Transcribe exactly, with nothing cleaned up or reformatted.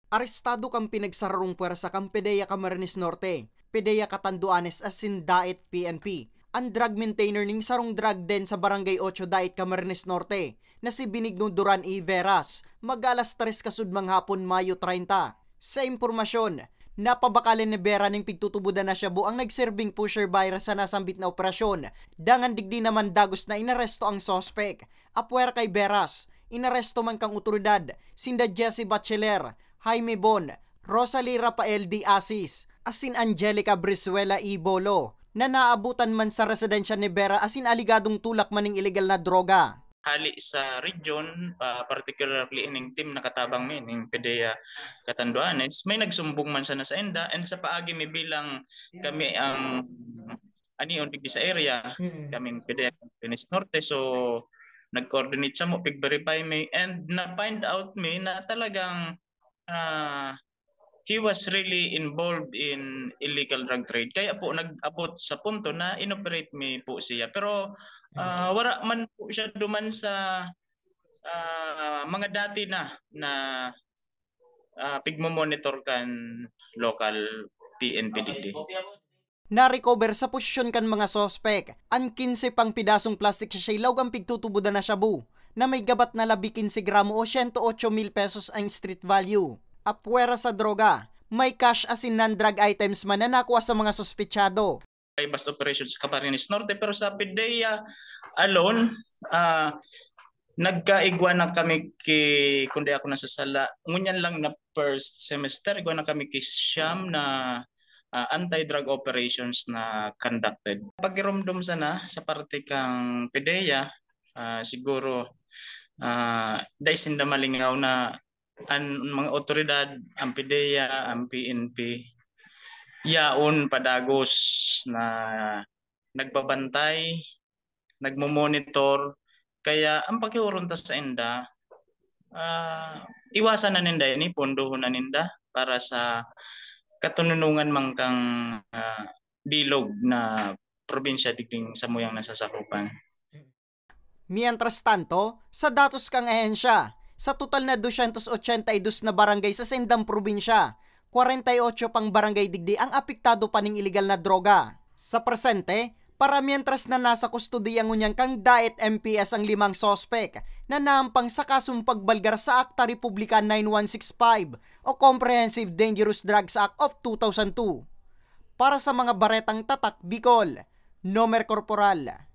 Arestado kan pinagsararong pwersa kan PDEA Camarines Norte, PDEA Catanduanes asin Daet P N P, an drug maintainer ning sarong drug den sa Barangay Ocho, Daet, Camarines Norte, na si Benigno Duran y Veras, mag-alas tres kasudmang hapon, Mayo treinta. Sa impormasyon, napabakal ni Vera ning pigtutubodan na shabu ang nagserbing pusher buyer sa nasambit na operasyon. Dangan digdi naman dagos na inaresto ang suspek. Apwera kay Veras, inaresto man kan otoridad sinda Jesse Bachiller, Jaime Bon, Rosalie Rafael de Asis, asin Angelica Brizuela y Bolo, na naabutan man sa residensya ni Vera asin aligadong tulak man ning ilegal na droga. Hali sa region, ah, particularly ining team nakatabang mi, ning PDEA Catanduanes, may nagsumbong man sana sainda, and sa paagi mi bilang kami ang anion digdi sa area, Mm. kaming PDEA Catanduanes Norte, so nag-coordinate samo, pig-verify mi, and na-find out mi na talagang, ah, he was really involved in illegal drug trade. Kaya po nag-abot sa punto na inoperate mi po siya. Pero, ah, wala man po siya duman sa, ah, mga dati na, na, ah, pigmo-monitor kan local P N P digdi. Narecover sa posisyon kan mga suspek an quince pang pidasong plastic sachet laog an pigtutubodan na shabu, na may gabat na labi quince gramo o sento ocho mil pesos ang street value. Apwera sa droga, may cash asin non-drug items man na nakua sa mga suspetsado. May bust operation sa Camarines Norte, pero sa PDEA alone, ah, nagkaigwa na kami ki, kung di ako nasasala, ngunyan lang na first semester, igwa na kami ki siyam na, ah, anti-drug operations na conducted. Pagiromdom sana sa parte kang PDEA, ah, siguro, ah, dai sinda malingaw na an mga otoridad, ang PDEA, ang P N P, yaon padagos na nagbabantay, nagmo-monitor, kaya ang pakiurong ta sainda, ah, iwasan na ninda ini, pondohon na ninda para sa katononongan man kang, ah, bilog na probinsya digding samuyang nasasakupan. Mientras tanto, sa datos kan ahensya, sa total na dosyentos ochenta y dos na barangay sa saindang probinsya, kwarenta y otso pang barangay digdi ang apektado pa ning ilegal na droga. Sa presente, para mientras na nasa kustodiya ngunyan kan Daet M P S ang limang suspek na naampang sa kasong pagbalgar sa Akta Republika nine one six five o Comprehensive Dangerous Drugs Act of two thousand two. Para sa mga baretang Tatak Bicol, Nomer Corporal,